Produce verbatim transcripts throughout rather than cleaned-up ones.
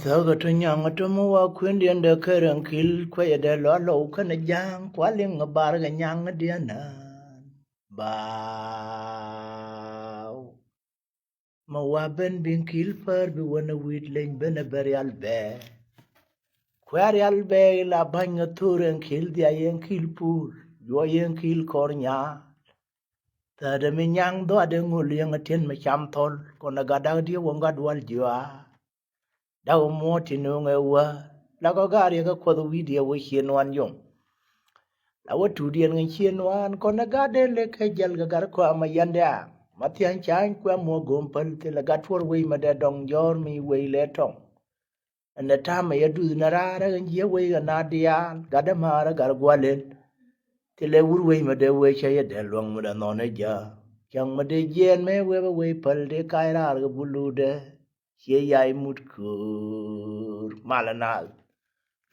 Thäkä tɔ nyaŋ tɔ mi wa kui̱ndiɛn dee kɛ rɛŋ ki̱l kuɛyɛ dee lɔ lɔw kɛnɛ ja̱a̱ŋ kua liŋ ɛ bar kɛ nyaŋ diɛn ɛ baaw. Mi wa ben bi̱n ki̱l pär bi wänɛ wi̱i̱t leny benɛ bɛ rial bɛ. Kuɛ rial bɛ ila ba̱ny ŋä thor ɛn ki̱l dhia yɛn ki̱l pur juɔ yɛn ki̱l kɔr nyaal. Thädɛ mi nyaŋ dhɔadɛ ŋol yɛn ɛ ti̱en mi cam thɔl kɔn ɛ gat dak diɛ wä gat wal jiɔaa. Dak muɔ̱ɔ̱t ti no̱o̱ŋ ɛ wä la kɔ gaar yɛ kɛ kuɔth wi̱i̱diɛ wä cien wan yom. La wä tuut yɛn ŋä cien wan kɔn ɛ gat dee lek kɛ jäl kɛ gat kɔam ɛ yɛn dɛ̈ɛ̈. Ma thia̱a̱ŋ ca̱a̱ny kuɛ muɔ̱ɔ̱k go̱o̱m päl thilɛ gat tuɔr wec mɛ dee dɔŋ jɔ̱ɔ̱r mi wec lɛ tɔŋ. Ɛn ɛ ta̱a̱mɛ yɛ duth nɛ raar ɛ ɣän jiɛ wec ɛ na diaal gat dee ma̱a̱r ɛ gat gua̱l ɛn. Thilɛ wur wec mɛ dee wec cä yɛ dee luäŋ mɛ dee nhɔn ɛ ja̱a̱. Cäŋ mɛ dee jiɛɛn mɛ wee bä wec päl dee kac raar kɛ bul luutdɛ. Ciɛ yay mut köör malɛ naath.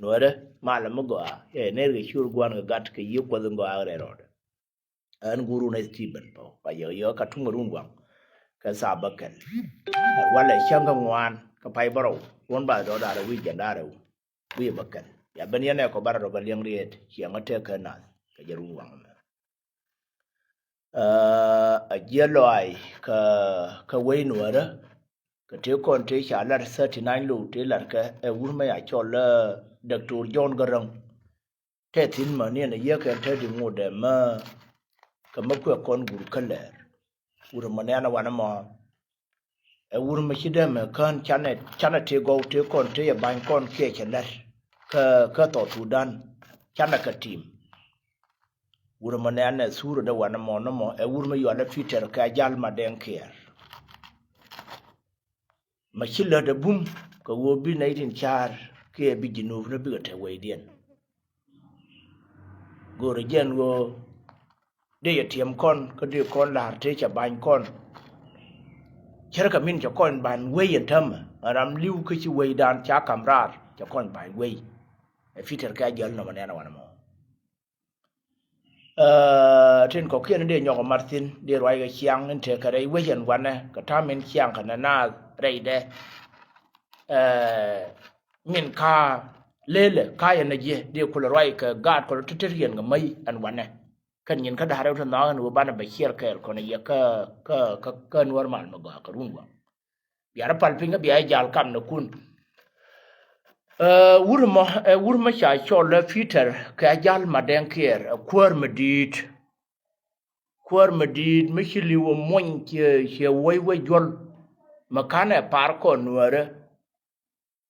Nuɔrɛ malɛ mi gɔaa yɛ ner kɛ cur guan kɛ gat kɛ yiëë kuɔth in gɔaa rɛl rɔɔdɛ. Ɛn gurun ɛ Stephen Pau ba yɛ yɛ ka tuŋ run guaŋ. Kɛ thaa bä kɛl walɛ cäŋ kɛ ŋuan kɛ pay bärɔw ruɔn ba dɔɔdarɛ wi̱i̱ jɛn darɛ wi̱i̱ bä kɛl. Ya ben yɛn ɛ kɔ barɛ rɔ bä liɛŋ riet ciɛ ŋä tëë kɛ naath kɛ jɛ run guaŋ mɛ. Ɛ jiɛ lɔaac kä kä wec nuɔrä. Kä tëë kɔn tëë ca lar thirty nine low tëë lar kɛ ɛ wur mɛ ya cɔl ɛ Doctor John Garang. Tɛ thi̱n mä niɛn ɛ yiëk ɛn te di ŋot ɛ mä. Kä mä kuɛ kɔn gur kä lɛɛr wur mɔ nɛn ɛ wanɛ mɔ. Ɛ wur mɛ ci dee mɛ kään canɛ canɛ tëë gɔw tëë kɔn tëë yɛ ba̱ny kɔn kiɛ cɛ lɛr kä kä South Sudan. Canɛ kɛ tim. Wur mɛ nɛn ɛ thur ɛ dee wanɛ mɔ nɔmɔ ɛ wur mɛ yualɛ Peter kɛ a jal ma dɛŋ kiɛɛr. Ma ci lät ɛ bum kɛ ɣöö bi nɛy tin ca̱a̱r kiɛ bi Jinub ni bikɛ te wecdiɛn. Go̱o̱rɛ jɛn ɣöö dee yɛ tiɛm kɔn kä dee kɔn la̱r tëë cɛ ba̱ny kɔn. Cärkɛ min cɛ kɔn ba̱ny wec ɛn täämɛ ɛ ram li̱w kä ci wecdan ca ka̱m raar cɛ kɔn ba̱ny wec. Ɛ Peter kɛ a jäl nɔmɔ nɛn ɛ wanɛ mɔ. Ɛ tin kɔ̱kiɛn in dee nyɔk ɛ mat thi̱n dee ruac kɛ ciaŋ in tekɛ rɛy wec ɛn wanɛ kɛ ta̱a̱m in ciaŋ kɛ nɛ naath rɛydɛ. Ɛ min ka lelɛ ka yɛn ɛ jiɛ dee kulɛ ruac kɛ gaat kulɛ ti̱ti̱ riɛn kɛ mäc ɛn wanɛ. Kɛn nyin kä da̱rɛ wä ti nhɔaak ɛn ɣöö banɛ bɛ ciɛɛr kɛɛl kɔnɛ yɛ kä kä kä kä Nuäär mal mi gɔaa kɛ run waŋ. Bia rɔ pal piny kä bia jal kam ni kun. Ɛ wur mɔ ɛ wur mɔ ca cɔl ɛ Peter kɛ a jal ma dɛŋ kiɛɛr ɛ kuäär mi di̱i̱t. Kuäär mi di̱i̱t mi ci li̱w ɛ muɔny ciɛ ciɛ wec wec juɔl. Mi ka̱n ɛ par kɔn Nuäärä.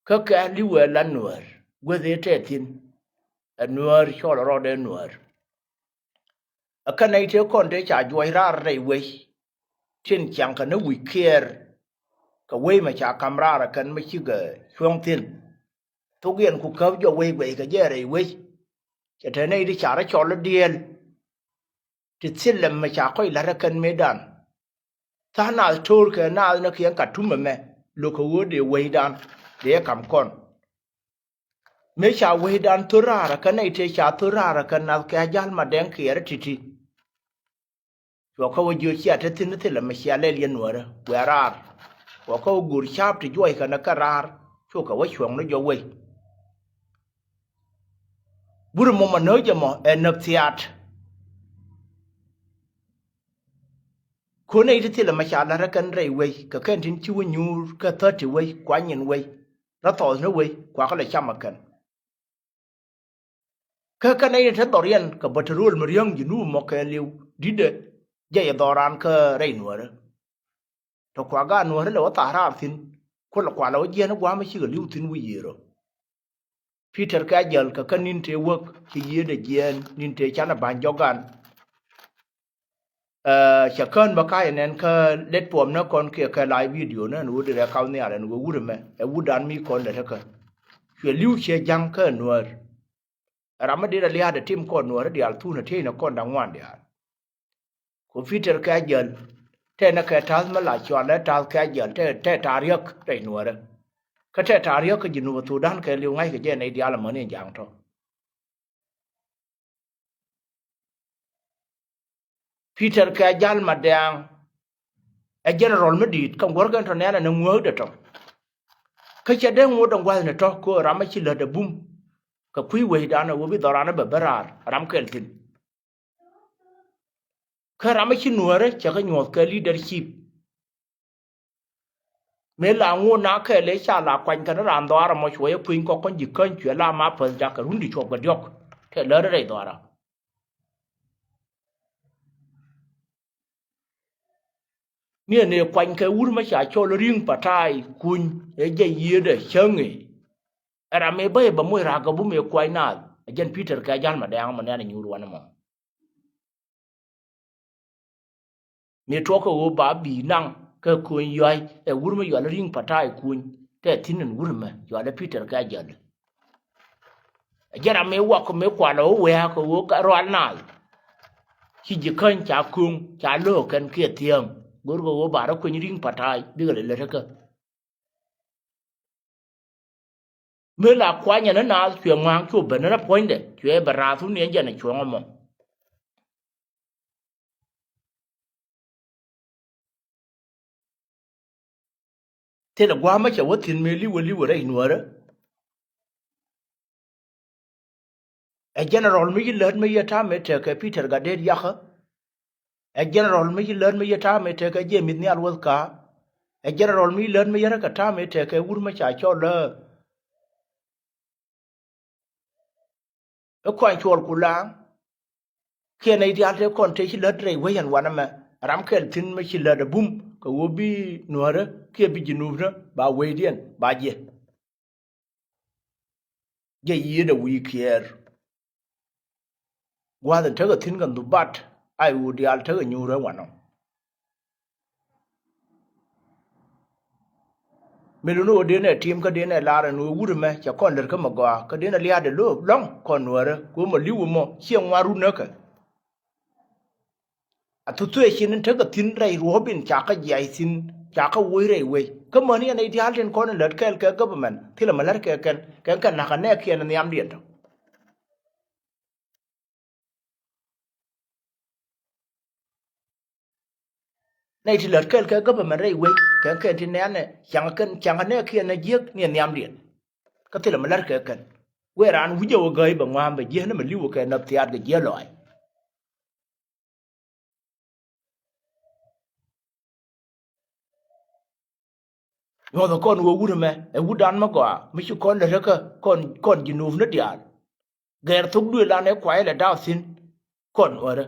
Kä kɛ a li̱w ɛ la Nuäär gueth ëë tɛth thi̱n. Ɛ Nuäär cɔl ɛ rɔɔdɛ Nuäär. Ɛ kɛn nɛy tëë kɔn tëë ca juɔc raar rɛy wec. Tin ciaŋ kɛ ni wi̱c kiɛɛr. Kɛ wec mɛ ca ka̱m raar ɛ kɛn mi cikɛ cuɔ̱ŋ thi̱n. Thok yɛn ku käp jɔk wec guɛc kɛ jɛ rɛy wec. Cɛ te nɛy ti ca rɔ cɔl i̱ diɛɛl. Ti thil lɛm mɛ ca kɔc la̱t ɛ kɛn mëëdan. Tha̱a̱ŋ naath to̱o̱r kɛ naath ni kiɛn Katum ɛmɛ lo̱k kɛ ɣöö dee wecdan dee kam kɔn. Mëë ca wecdan thor raar ɛ kɛ nɛy tëë ca thor raar ɛ kɛ nath kɛ a jal ma dɛŋ kiɛɛr ti̱ti̱. Cuɔ kä wä jiö cia te thi̱n thilɛ mɛ cia lɛl yɛn Nuäärä wɛɛ raar. Cuɔ kä wä go̱o̱r ca̱a̱p ti juɔc kɛn ɛ kɛ raar. Cukɛ wä cuɔ̱ŋ ni jɔk wec. Wur mɔ mɔ nääk jɛ mɔ ɛ näk thiaat. Kuäär nɛy ti thilɛ mɛ ca la̱t ɛ kɛn rɛy wec kɛ kɛn tin ci wä nyuur kɛ thäti wec kuany in wec. Rɔ thɔɔth ni wec kuakä lɛ cam ɛ kɛn. Kä kä nɛy ni te dhɔriɛn kɛ bä te ro̱o̱l mi riäŋ Jinub mɔ kɛɛliw di̱tdɛ jɛ yɛ dhɔran kä rɛy Nuäärä. Tɔ kua gaat Nuäärä lɛ wä tha̱a̱ŋ raar thi̱n. Kuäl kualɛ wä jiɛn i̱ gua̱a̱m i̱ cikɛ li̱w thi̱n wi̱i̱ yiëër ɔ. Peter kɛ a jäl kɛ kä ni̱n tëë wäk ci yiëëdɛ jiɛɛn ni̱n tëë canɛ ba̱ny jɔk gan. Ɛ cɛ kään bä ka̱a̱c ɛnɛn kä let puɔm ni kɔn kiɛ kɛ live video ni ɛn ɣöö di rɛ kaw nhial ɛn ɣöö wut ɛmɛ ɛ wutdan mi kɔn lät kä. Cuɛ li̱w ciɛ ja̱ŋ kä ɛ Nuäär. Ɛ ram mi dit a lia̱a̱dɛ tim kɔn Nuäär diaal thun ɛ tiecnɛ kɔn da̱ŋ ŋuan diaal. Ku Peter kɛ a jäl tɛnɛ kɛ ta̱th mi la cual ɛ ta̱th kɛ a jäl tɛ tɛ ta̱a̱ riäk rɛy Nuäärä. Kä tɛ ta̱a̱ riäk kä Jinub Thudan kɛ li̱w ŋa̱ckɛ jɛ nɛy diaal amäni ja̱a̱ŋ tɔ. Peter kɛ a jäl ma dɛ̈ɛ̈ŋ. Ɛ general mi di̱i̱t kä guɔ̱rkɛn tɔ nɛɛnɛ ni ŋuääkdɛ tɔ. Kä cɛ dee ŋot ɛn gua̱thni tɔ̱ kɛ ɣöö ram mi ci lät ɛ bum kɛ kui̱ wecdan ɛ ɣöö bi dhɔran ɛ bɛ ben raar ram kɛl thi̱n. Kä ram mi ci nuäärä cɛ kɛ nyuɔ̱th kɛ leadership. Mëë la ŋot na kɛɛl ëë ca la kuany kɛn raan dhɔaar ɛmɔ cuɛ yɛ puny kɔk kɔn ji̱ käny cuɛ la ma päth jakɛ run ti cuɔp kɛ diɔ̱k tɛ lät rɛy dhɔaara. Ni ɛn ëë kuany kɛ wur mɛ ca cɔl ri̱ŋ pa̱ta̱a̱ kuny ɛ jɛ yiëëdɛ cäŋ ëë. Ɛ ram mëë bä yɛ bɛ moc raak kɛ bum ëë kuany naath ɛ jɛn Peter kɛ jal ma dɛ̈ɛ̈ŋ mɔ nɛn ɛ nyuur wanɛ mɔ. Mëë tuɔɔk kɛ ɣöö ba bi̱i̱ naŋ kɛ kuny yɔ̱a̱c ɛ wur mɛ yual ri̱ŋ pa̱ta̱a̱ kuny tɛ thi̱n ɛn wur mɛ yual ɛ Peter kɛ jal. Ɛ jɛn ram mëë wak mëë kualɛ ɣöö wɛ̈ɛ̈k kɛ ɣöö rual naath. Ci ji̱ käny ca köŋ ca lo̱o̱k kɛn kiɛ thiäŋ go̱rkɛ ɣöö ba rɔ kuny ri̱ŋ pa̱ta̱a̱ bikɛ lɛ lät kä. Mëë la kuany ɛn naath cuɛ ŋua̱a̱ŋ cu ben ɛn puɔ̱nydɛ cuɛ bɛ raath wun ni ɛn jɛn ɛ cuɔ̱ŋ ɛmɔ. Thilɛ gua̱a̱mä cɛ wä thi̱n mëë li̱wä li̱wä rɛy nuäärä. Ɛ general mi ci lät mi yɛ ta̱a̱ mëë tekɛ Peter Gatdet yakä. Ɛ general mi ci lät mi yɛ ta̱a̱ mëë tekɛ James Nhial Wäthkä. Ɛ general mi ci lät mi yɛ rɛ kɛ ta̱a̱ mëë tekɛ wur mi ca cɔl ɛ Ɛ kɔn cuɔl ku laaŋ. Kiɛ nɛy diaal tëë kɔn tëë ci lät rɛy wec ɛn wanɛ mɛ ram kɛl thi̱n mi ci lät ɛ bum kɛ ɣöö bi nuäärä kiɛ bi ji̱ nuupnä ba wecdiɛn ba jiɛ. Jɛ yiëëdɛ wi̱i̱ kiɛɛr. Gua̱a̱th in tekɛ thi̱n kɛ nhubat a i̱ ɣöö diaal tekɛ nyuurä wanɔ. Mi luni ɣöö denɛ tim kä denɛ lar ɛn ɣöö wut ɛmɛ cɛ kɔn lät kä mɛ gɔaa kä denɛ lia̱a̱dɛ lo̱o̱k lɔ̱ŋ kɔn nuäärä kɛ ɣöö mɛ li̱w ɛmɔ ciɛ ŋuan run näkä. A thuthuɛ cin in tekɛ thi̱n rɛy ruɔ̱p in ca kä jiac thi̱n ca kä woc rɛy wec kä mäni ɛn nɛy diaal tin kɔn in lät kɛɛl kɛ government thilɛ mɛ lät kɛ kɛn kɛn kɛ na̱k ɛ nɛɛkiɛn in nhiamdiɛn tɔ̱. Nɛy ti lät kɛl kɛ government rɛy wec kɛ kɛn ti nɛɛnɛ caŋ kɛn caŋ nɛɛkiɛn ɛ jiäk ni ɛ nhiamdiɛn. Kä thilɛ mi lät kɛ kɛn wëë raan wi̱cä wä gäi bɛ ŋua̱a̱m bɛ jiäk ni mi li̱w kɛ nɔth thiaat kɛ jiäk lɔaac. Nyuɔth kɔn wä wut ɛmɛ ɛ wutdan mi gɔaa mi ci kɔn lät kä kɔn kɔn ji̱ nuupni diaal. Gɛr thok duëël an ɛ kuay lɛ daw thi̱n kɔn nuäärä.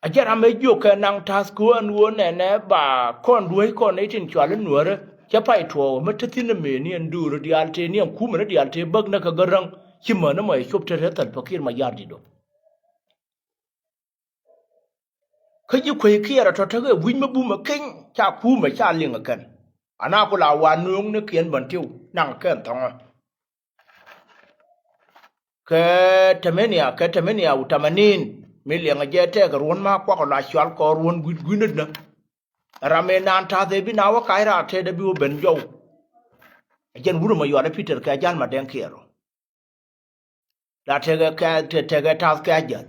A jɛ ram ɛ jiök kɛ naŋ ta̱th kɛ ɣöö ɛn ɣöö nɛnɛ ba kɔn duäc kɔn nɛy tin cual i̱ nuäärä cɛ pay tuɔɔk mi te thi̱n ɛ mëë ni ɛn duur diaal tëë ni ɛn kumɛ ni diaal tëë bäk näk kɛ gäräŋ ci män ɛmɔ ɛ cop te te thäl pekir ma yar di̱t ɔ. Kä ji̱ kueec kiɛɛr ɛ tɔ̱ tekɛ wi̱c mi bumɛ keny ca kuumɛ ca liŋ ɛ kɛn. Ana ku la wa nööŋnikiɛn bän tiw naŋ kɛn thɔ̱ŋä. Kɛ tɛmenia kɛ tɛmenia u tamanin mi liɛŋɛ jɛ tɛɛkɛ ruɔ̱n ma kuak la cual kɔ ruɔ̱n gui̱t gui̱nätnä. Ram in naan ta̱th ëë bi na wä kac raar tëëdɛ bi wä ben jɔw. Ɛ jɛn wurɛ ma yual ɛ Pi̱tɛr kɛ ja̱l ma dɛŋ kiɛɛr ɔ. La tekɛ kɛ tekɛ ta̱th kɛ a jäl.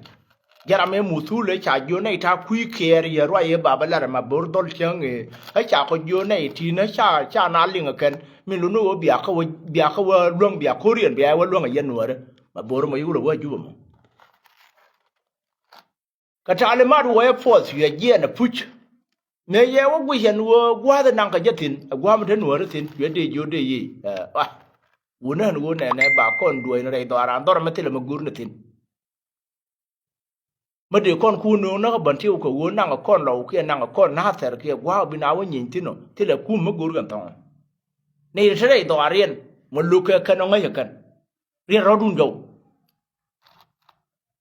Jɛ ram ëë muthul ëë ca jiö nɛy ta̱a̱ kui̱ kɛɛr yɛ ruac ëë bapɛ lat ɛmɛ bo̱r dhɔl cäŋ ëë kä ca kɔ jiö nɛy ti̱n ëë ca ca na liŋ ɛ kɛn min luni ɣöö bia kä wä bia kä wä luäŋ bia ko̱riɛn bia wä luäŋ ɛ yɛn nuäärä. Mɛ bo̱r mɔ yuk lɛ wä Jubɛ mɔ. Kɛ ta̱a̱ limat wä ɛ puɔth cuɛ jiɛɛn ɛ puc. Mëë yɛ wä guic ɛn ɣöö gua̱a̱th ɛ naŋ kɛ jɛ thi̱n ɛ gua̱a̱m te nuäärä thi̱n cuɛ dee jiö dee yiëë ɛ a. Wunä ɛn ɣöö nɛnɛ ba kɔn duɔ̱ɔ̱c ni rɛy dhɔaaran dhɔr ɛmɛ thilɛ mi go̱r ni thi̱n. Mi dee kɔn kuun nööŋ näk ɛ bän tiw kɛ ɣöö naŋ ɛ kɔn lɔw kiɛ naŋ ɛ kɔn na̱a̱thɛr kiɛ gua̱a̱k bi na wä nyiny thi̱n ɔ thilɛ kum mi go̱r kɛn thɔ̱ŋ. Ni te rɛy dhɔaariɛn mɔ lo̱k kɛ kɛn ɔ ŋäc ɛ kɛn. Riɛt rɔ̱dun jɔw.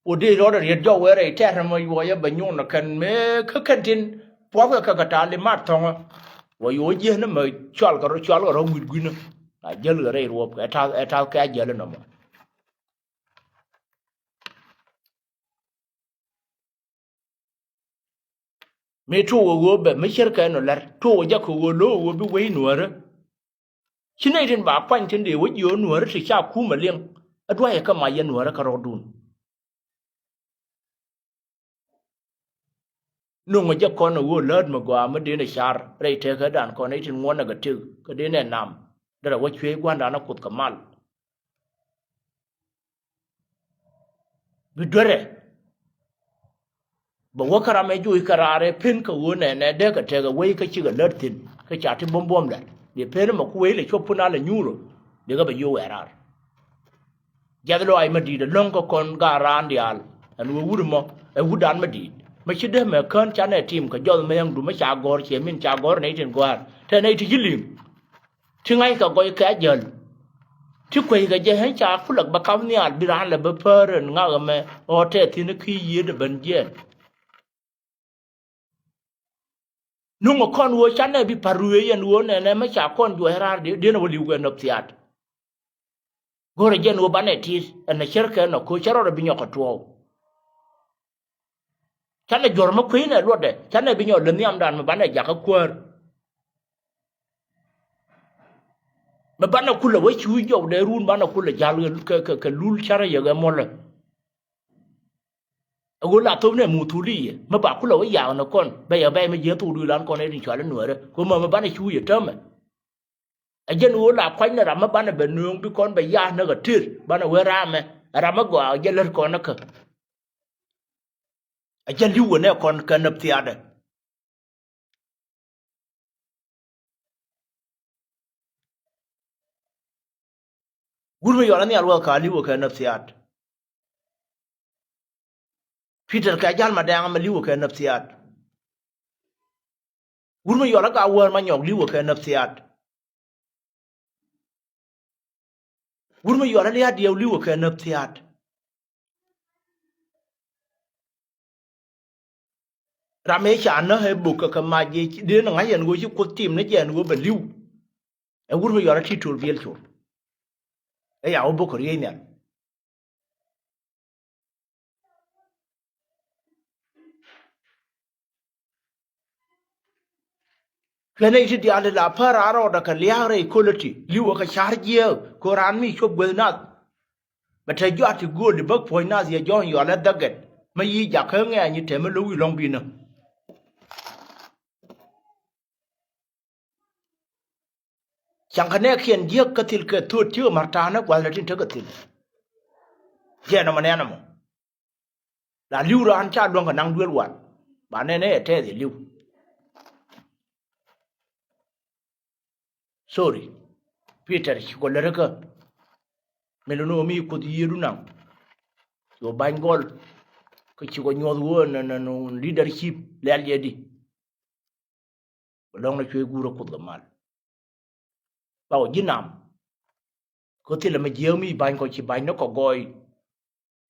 Wä dee rɔ̱dɛ riɛt jɔw wee rɛy tɛ̈r mɔ yuɔyä bɛ nyuun ɛ kɛn mëë kä kɛn tin puɔ̱thkɛ kɛ kɛ ta̱a̱ limat thɔ̱ŋä. Wä yuɔ jiɛn mɛ cual kɛ rɔ cual kɛ rɔ gui̱t gui̱nä. A jäl kɛ rɛy ruɔ̱p ɛ ta̱th ɛ ta̱th kɛ a jäl inɔmɔ. Mi tuɔɔk ɛ ɣöö bɛ mi cärkɛ nɔ lɛr tuɔɔk ɛ jak kɛ ɣöö lo̱k ɛ ɣöö bi wec nuäärä. Ci nɛy tin ba kuany tin dee wä jiöör nuäärä ti ca kumɛ liŋ. Ɛ duayɛ kä mac yɛ nuäärä kä rɔɔdun. Nuŋ ɛ jɛ kɔn ɛ ɣöö läät mi gɔaa mi dee ni car rɛy tekädan kɔn ɛ tin ŋuɔ̱n ɛ kɛ tëk kɛ dee nɛ nam. Derɛ wä cuëëc gua̱ndan ɛ Kuoth kɛ mal. Bi duerɛ bɛ wä kä ram ɛ joc kɛ raar ɛ pen kɛ ɣöö nɛnɛ dee kɛ tekɛ wec kä cikɛ lät thi̱n kä ca ti buɔ̱m buɔ̱m lɛl. Dee pen mɛ ku wec lɛ cuɔp pun a lɛ nyuur ɔ dee kɛ bɛ yo̱o̱ wɛɛr raar. Jiath lɔaac mi di̱i̱t ɛlɔ̱ŋ kä kɔn gaat raan diaal ɛn ɣöö wut ɛmɔ ɛ wutdan mi di̱i̱t. Mi ci dee mɛ kään canɛ tim kɛ jɔth mɛ yäŋdu mi ca gɔ̱r ciɛ min ca gɔ̱r nɛy tin gɔ̱a̱r te nɛy ti ci li̱ŋ. Ti ŋa̱ckɛ gɔy kɛ a jäl. Ti kueckɛ jɛ ɣän ca kulak bɛ kap nhial bi raan lɛ bä päär ɛn ŋak ɛmɛ ɣɔɔ tɛth thi̱n kä yiëëdɛ ben jiɛɛn. Nuŋ ɛ kɔn ɣöö canɛ bi pa̱r ruëë yɛn ɣöö nɛnɛ mi ca kɔn juɔc raar diɛn ɛ wä li̱w kɛ nɔp thiaat. Go̱rɛ jɛn ɣöö banɛ ti̱i̱t ɛn ɛ cärkɛ nɔ köö cä rɔɔdɛ bi nyɔk kɛ tuɔɔk. Canɛ juɔ̱r mi kui̱nɛ luɔtdɛ canɛ bi nyɔk lät nhiamdan mi banɛ jakä kuäär. Mi banɛ kulɛ wä cuuc jɔwdɛ run banɛ kulɛ ja̱l kɛ, kɛ, kɛ lul carɛ yɛ ɣɛ muɔlɛ. Ɛ ɣöö la thop nɛ muthuli yɛ mi ba kulɛ wä yaak nɛ kɔn bɛ yɛ bɛy mi jiɛ thok duilan kɔn ɛ tin cual inuɛɛrɛ kɛ mɔ mi banɛ cuuc yɛ täämɛ. Ɛ jɛn ɣöö la kuany ni ram mi banɛ bɛ nööŋ bi kɔn bɛ ya̱a̱ näk ɛ tër banɛ wee raamɛ ɛ ram mi gɔaa ɛ jɛ lät kɔn näkä. Ɛ jɛn li̱w ɛ nɛ kɔn kɛ näp thiaatdɛ. Wut mi yɔl ɛ nhial wä ka li̱w ɛ kɛ näp thiaat. Peter kɛ jal ma dɛŋ mɛ li̱w kɛ nafsiyat. Wur mi yɔl a ka wäär ma nyɔk li̱w kɛ nafsiyat. Wur mi yɔl a lia̱a̱ diɛw li̱w kɛ nafsiyat. Ram ëë ca näk ëë bök kɛ kɛ mac ëë dee ni ŋa̱c ɛn ɣöö ci Kuoth tim ni jɛ ɛn ɣöö bɛ li̱w. Ɛ wur mi yɔl a ti to̱r biɛl col. Ëë ya wä bök kɛ riey nhial. Cuɛ nɛy ti diaal ti la pär a rɔɔdɛ kɛ lia̱a̱k rɛy köl ɛ ti li̱w ɛ kɛ ca̱r jiääk kɛ raan mi cuɔp gueth nath. Bɛ te jɔak ti gööl ti bäk puɔ̱ny nath yɛ jɔ̱ɔ̱ny yɔal ɛ dhäkɛt mä yiëë jakä ŋɛ̈ny tɛmɛ lo̱k wi̱i̱ lɔ̱ŋ bi̱nä. Caŋ kɛ nɛɛkiɛn jiäk kä thil kɛ thööt cikɛ ma̱r ta̱a̱nä gua̱thni tin tekɛ thil. Jɛn ɛmɔ nɛn ɛmɔ. La li̱w raan ca luäŋ kɛ naŋ duel wal ba nɛn ɛ tɛth yɛ li̱w. Sorry. Peter ci kɔ lät kä. Mi lɛ ni ɣöö mi Kuoth yiëëdu naŋ. Ci kɔ ba̱ny gɔl. Kä ci kɔ nyuɔth ɣöö nɛ nɛ nɛ leadership lɛl jɛ di. Bɛ lɔ̱ŋ ni cuɛ guurä Kuoth kɛ mal. Ba wä ji̱ nam. Kä thilɛ mi jiääk mi ba̱ny kɔ ci ba̱ny ni kɔ gɔɔy.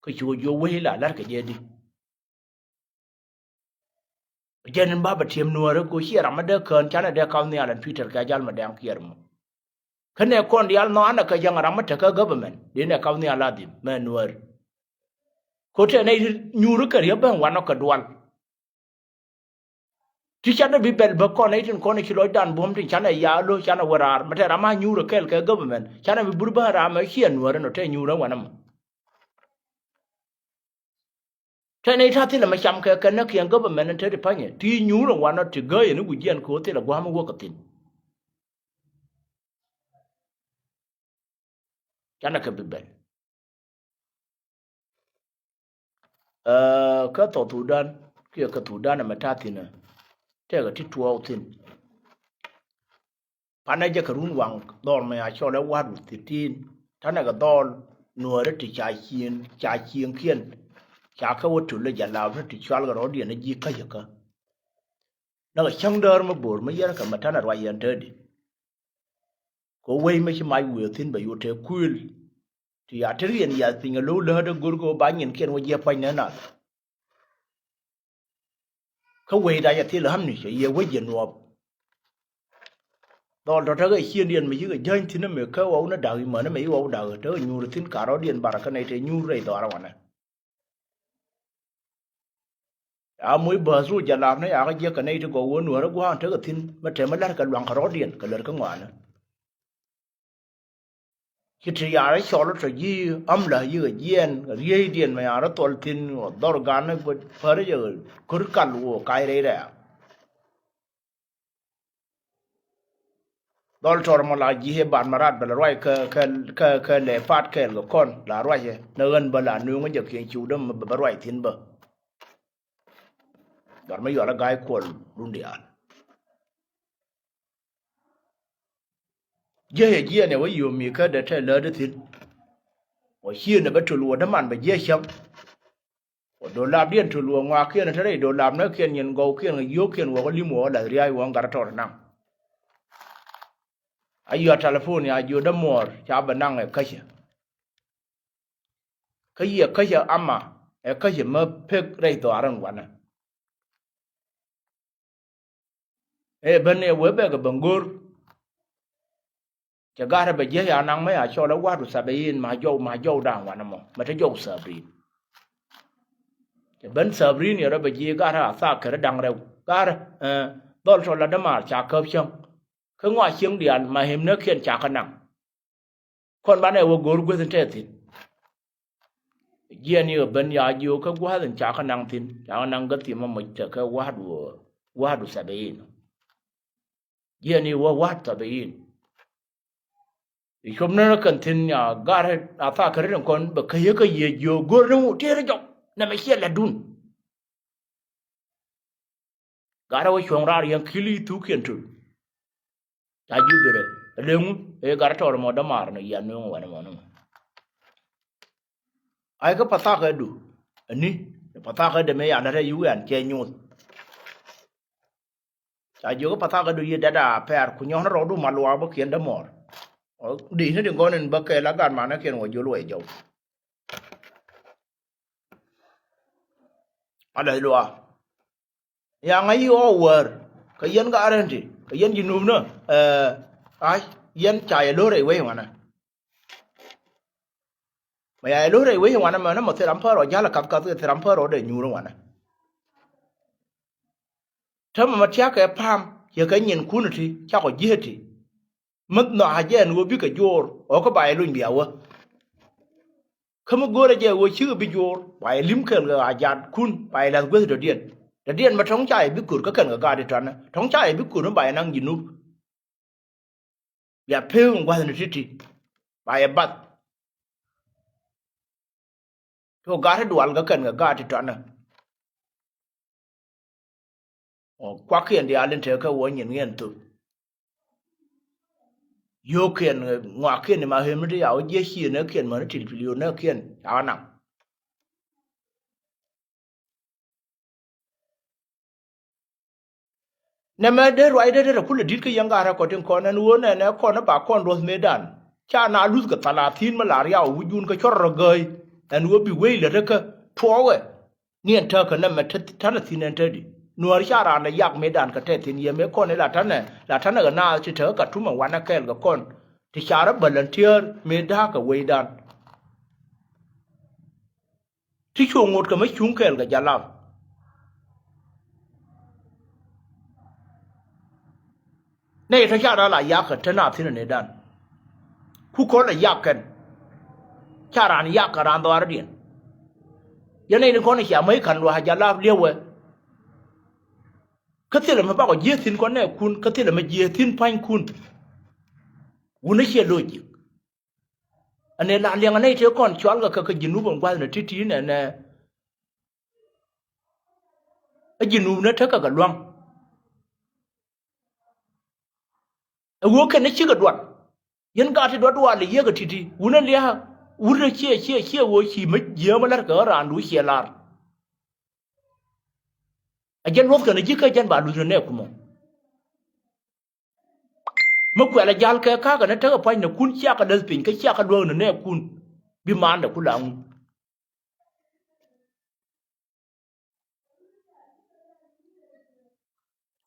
Kä ci wä jiök wec la la̱rkɛ jɛ di. Jɛn in ba bɛ tiɛm nuäärä kɛ ciɛ ram mi dee kään canɛ dee ka̱n nhial ɛn Peter kɛ jal mi dɛŋ kiɛɛr mɔ. Kä nɛ kɔn diaal nhɔaanɛ kɛ jäŋ ram mi tekä government dee nɛ ka̱n nhial a dhim mɛ nuäär. Kä tɛ nɛ nyuuri kɛ riäp ben wanɔ kɛ dual. Ti canɛ bi bɛl bä kɔn itin kɔn ici lɔcdan buɔ̱m tin canɛ ya lo̱ canɛ wä raar mɛ tɛ ram a nyuur ɛ kɛl kɛ government canɛ bi bur bä ram ɛ ciɛ nuäärä nɔ tɛ nyuur ɛ wanɛ mɔ. Tɛ nɛ ita thilɛ mɛ cam kɛ kɛ nä kiɛn government in te ti panyɛ ti nyuur ɛ wanɔ ti gäyɛ ni wi̱c jiɛn kɛ wä thilɛ gua̱a̱m wä kɛ thin. Canɛ kɛ bi bɛl. Kä South Sudan kiɛ kä Sudan ɛmɛ ta̱thi̱n ɛ tɛkɛ ti tuɔɔk thi̱n. Panɛ jɛ kɛ run waŋ dhɔl mɛ a cɔl ɛ wa̱a̱t wi̱i̱ thi̱ti̱n. Tanɛ kɛ dhɔl nuäärä ti ca cieŋ ca cieŋkiɛn. Ca kɛ wä töl ɛ jɛ laap ni ti cual kɛ rɔ̱diɛn ɛ ji̱ käcä kä. Nä kɛ cäŋ däär mi bo̱o̱r mi yɛn kɛ mɛ tanɛ ruac yɛn täädi. Kɛ wec mi ci mac wëë thi̱n bɛ yot te kuël. Ti ya te riɛn yath piny kɛ lo̱w läät ɛ go̱r kɛ ɣöö ba nyinkiɛn wä jiɛ pua̱ny nɛ nath. Kä wecda yɛ thil ɣämni cɛ yɛ wec yɛ nuɔɔp. Dhɔl tɔ̱ tekɛ ciëndiɛn mi cikɛ jäny thi̱n ɛmɛ kä ɣɔw ni da̱k imäni mɛ ci ɣɔw da̱k tekɛ nyuur thi̱n karɔ̱diɛn bar kä nɛy te nyuur rɛy dhɔaarä wanɛ. A moc bääth ru jɛ lap ni yakä jiäk kɛ nɛy ti gɔw wä nuäärä gua̱a̱n tekɛ thi̱n mi tɛmɛ la̱rkɛ lua̱ŋ kɛ rɔ̱diɛn kɛ lär kä ŋɔaanä. Ci ti yaar cɔl tɔ ji̱ am la yi̱ kɛ jiɛɛn kɛ rieydiɛn mɛ yaar thɔl thi̱n wä dhɔr gan ni bä päri jɛ kör kal wä kac rɛy rɛ̈ɛ̈. Dhɔl tɔr mɔ la ji̱ ban ma rat bɛ la ruac kä kä kä kä lɛ pat kɛɛl kɛ kɔn la ruac ɛ ni ɣän bä la nuŋ jɛ kiɛn ciw däm bä ruac thi̱n bä. Dhɔr mi yual a ga̱a̱c kuɔl run diaal. Jiɛ yɛ jiɛn ɛ wä yio̱o̱ mi kä dee tɛ läätdä thi̱n. Wä ciëën ɛ bä tul wä däman bɛ jiɛ cäŋ. Wä do̱lapdiɛn tul wä ŋɔakiɛn te rɛy do̱lap näkiɛn nyin gɔwkiɛn kɛ yio̱o̱kiɛn wä kä li̱m wä kä lath ria̱a̱c wä ŋa̱r tɔɔt naŋ. A yua telephone ya jiö dämuɔɔr ca bɛ naŋ ɛ käcä. Kä yiɛ käcä ama ɛ käcä mä pek rɛy dhɔaarän wanɛ. Ëë ben ëë wee bɛ kɛ ben go̱o̱r. Cɛ gat rɛ bɛ jiäc a naŋ mä ya cɔl ɛ wa̱a̱du thabiin ma jɔw ma jɔw da̱a̱ŋ wanɛ mɔ mɛ te jɔw thabiin. Cɛ ben thabiin yɛ rɛ bɛ jiäc gat rɛ a thaak kɛ rɛ da̱ŋ rɛw gat rɛ dhɔl tɔ la dämaar ca käp cäŋ. Kä ŋɔa cieŋ diaal ma him näkiɛn ca kä naŋ. Kɔn banɛ wä go̱o̱r guäth in tɛth thi̱n. Jiɛn i̱ ɣä ben ya jiök kä gua̱a̱th in ca kä naŋ thi̱n ca kä naŋ kä thim amoc tekɛ wa̱a̱du wa̱a̱du thabiin. Jiɛn i̱ wä wa̱a̱d thabiin. I̱ cuɔp nänä kɛn thi̱n ya gar a thaak kɛ rit in kɔn bɛ kä yek kä yiëë jiök go̱o̱r ni wu tiɛɛr jɔk nɛmɛ ciɛ latdun. Gat rɛ wä cuɔ̱ŋ raar yɛn ki̱l i̱ thukiɛn tul. Ca ji̱ birɛ ɛ leŋu ëë gat rɛ tɔɔr mɔ dämaar ni yɛn nueŋ wanɛ mɔ ni mɔ. Ay kä pathakɛ du ɛni pathakɛ dɛ mëë yan rɛ yuki an cɛ nyuuth. Ca jiök kä pathakɛ du yiëë dɛt a pɛɛr ku nyɔ̱ɔ̱n rɔɔdu ma luaak bä kiɛn dämɔɔr. Di̱i̱t ni di gɔn in bä kɛɛl a gat manä kiɛn wä jol wɛ jɔw. Alɛth luaak. Ya ŋa̱c i̱ ɣɔw wäär kɛ yɛn gat rɛn ti kɛ yɛn ji̱ nuupnä. Ɛ, a yɛn ca yɛ lo̱r rɛy wec wanɛ. Mɛ ya yɛ lo̱r rɛy wec wanɛ mɛ nä mɔ thil ram pär rɔ ja̱l kath kath kɛ thil ram pär rɔ dee nyuur wanɛ. Täämɛ mɛ tia̱kɛ pa̱a̱m yɛ kɛ nyinkun ti cakɔ ji̱ ti. Mäth nhɔakä jɛ ɛn ɣöö bikɛ juɔ̱ɔ̱r ɣɔ̱kä ba yɛ lony bia wä. Kä mi go̱o̱rɛ jɛ ɣöö cikɛ bi juɔ̱ɔ̱r ba yɛ li̱m kɛl kɛ ɣaa jatkun ba yɛ la̱th guäth dɔ̱diɛn. Dɔ̱diɛn mɛ tɔ̱ŋ ca yɛ bi ko̱r kä kɛn kɛ gaat i̱ tɔ̱nɛ tɔ̱ŋ ca yɛ bi ko̱r mi ba yɛ naŋ ji̱ nup. Bia pek in gua̱thni ti̱ti̱ ba yɛ bath. Ti ɣä gat ti dual kä kɛn kɛ gaat ti tɔnä. Kuakiɛn diaal in tekä wä nyin ŋiɛn thop. Yio̱o̱kiɛn ŋɔakiɛn ma ɣem ti ya wä jiɛ ciënäkiɛn mäni til pil yio̱o̱näkiɛn ca ɣä naŋ. Nɛmɛ dee ruacdɛ dee rɛ kulɛ di̱t kä yɛn gat rɛ kɔn tin kɔn ɛn ɣöö nɛnɛ kɔn ba kɔn luɔ̱th mëëdan. Ca na luth kɛ thalathi̱n mi la riaw wi̱cdun kä cuɔr rɔ gääy. Ɛn ɣöö bi wec lät kä tuɔɔkɛ. Ni ɛn tääkä nɛmɛ te tanɛ thi̱n ɛn te di nuäär ca raan dɛ yak mëëdan kɛ tɛ thi̱n yɛ mëë kɔn i̱ la tanɛ la tanɛ kɛ naath ti tekä Katum ɛ wanɛ kɛɛl kɛ kɔn. Ti ca rɔ bäl ɛn tiäär mëë da̱a̱k kɛ wecdan. Ti cu ŋot kɛ mi cuŋ kɛɛl kɛ jalap. Nɛy tɔ ca raan la yak kɛ te na thi̱n ɛ nëëdan. Ku kɔn lɛ yak kɛn. Ca raan yak kɛ raan dhɔaardiɛn. Yɛn nɛy ni kɔn cia mäc ka̱n lua̱a̱ jalap li̱ewɛ. Kä thilɛ mi bakɔ jiääk thi̱n kɔn nɛɛkun kä thilɛ mi jiääk thi̱n pa̱nykun. Wun ɛ ciɛ lo̱c ji̱k. Ɛn ëë la liɛŋɛ nɛy tëë kɔn cualkɛ kɛ kɛ ji̱ nup ɛn gua̱thni ti̱ti̱ nɛnɛ. Ɛ ji̱ nup ni tekɛ kɛ lua̱ŋ. Ɛ ɣöö kɛn ni cikɛ duat. Yɛn gat ti duat duaal i̱ yiëëkɛ ti̱ti̱ wun ɛ lia̱a̱. Wut ɛ ciɛ ciɛ ciɛ ɣöö ci mi jiääk mi la̱rkɛ ɣä raandu ciɛ lar. Ɛ jɛn luɔ̱thkɛ ni ji̱ kä jɛn ba luth ni nɛɛkumɔ. Mi kuɛl ɛ ja̱l kɛ ka̱a̱kɛ ni tekɛ pua̱nykun ciakɛ läth piny kä ciakɛ luäk ni nɛɛkun. Bi maandɛ ku la ŋu.